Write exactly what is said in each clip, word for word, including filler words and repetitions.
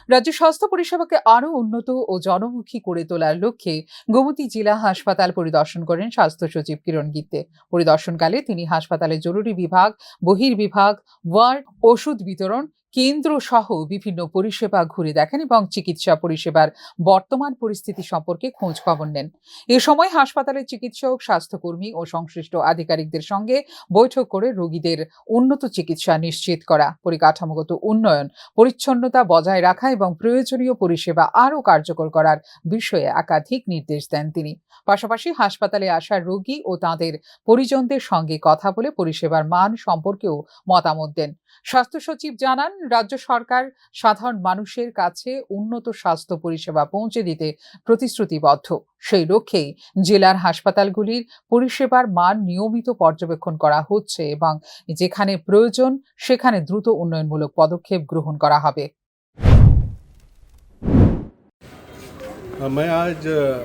রাজ্যে স্বাস্থ্য পরিষেবাকে আরও উন্নত ও জনমুখী করে তোলার লক্ষ্যে গোমতী জেলা হাসপাতাল পরিদর্শন করেন স্বাস্থ্য সচিব কিরণ গিত্তে। পরিদর্শনকালে তিনি হাসপাতালে জরুরি বিভাগ, বহির্বিভাগ, ওয়ার্ড, ওষুধ বিতরণ কেন্দ্র সহ বিভিন্ন পরিষেবা ঘুরে দেখেন এবং চিকিৎসা পরিষেবার বর্তমান পরিস্থিতি সম্পর্কে খোঁজ খবর নেন। এ সময় হাসপাতালের চিকিৎসক, স্বাস্থ্যকর্মী ও সংশ্লিষ্ট আধিকারিকদের সঙ্গে বৈঠক করে রোগীদের উন্নত চিকিৎসা নিশ্চিত করা, পরিকাঠামোগত উন্নয়ন, পরিচ্ছন্নতা বজায় রাখা এবং প্রয়োজনীয় পরিষেবা আরও কার্যকর করার বিষয়ে একাধিক নির্দেশ দেন তিনি। পাশাপাশি হাসপাতালে আসা রোগী ও তাঁদের পরিজনদের সঙ্গে কথা বলে পরিষেবার মান সম্পর্কেও মতামত দেন। স্বাস্থ্য সচিব জানান, রাজ্য সরকার সাধারণ মানুষের কাছে উন্নত স্বাস্থ্য পরিষেবা পৌঁছে দিতে প্রতিশ্রুতিবদ্ধ। সেই লক্ষ্যেই জেলার হাসপাতালগুলির পরিষেবার মান নিয়মিত পর্যবেক্ষণ করা হচ্ছে এবং যেখানে প্রয়োজন সেখানে দ্রুত উন্নয়নমূলক পদক্ষেপ গ্রহণ করা হবে। अ, मैं आज, अ,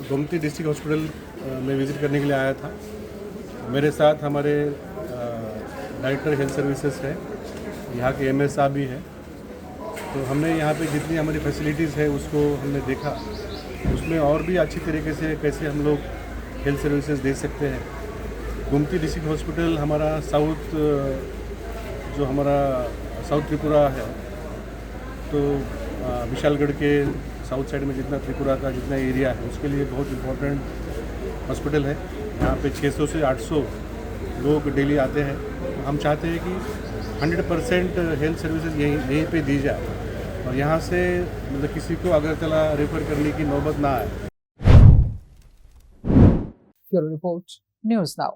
गोमती डिस्ट्रिक्ट हॉस्पिटल, अ, में विजिट करने के लिए आया था। मेरे साथ हमारे, अ, डायरेक्टर हेल्थ सर्विसेज है, यहाँ के एमएस साहब भी हैं। तो हमने यहाँ पे जितनी हमारी फैसिलिटीज़ है, उसको हमने देखा, उसमें और भी अच्छी तरीके से कैसे हम लोग हेल्थ सर्विसेज दे सकते हैं। गोमती डिस्ट्रिक्ट हॉस्पिटल हमारा साउथ, अ, जो हमारा साउथ त्रिपुरा है, तो, अ, विशालगढ़ के साउथ साइड में जितना त्रिपुरा का जितना एरिया है, उसके लिए बहुत इम्पोर्टेंट हॉस्पिटल है। यहाँ पे छः सौ से आठ सौ लोग डेली आते हैं। हम चाहते हैं कि हंड्रेड परसेंट हेल्थ सर्विसेज यहीं, यहीं पे दी जाए और यहाँ से, मतलब, किसी को अगरतला रेफर करने की नौबत ना आए। Bureau Report, News Now.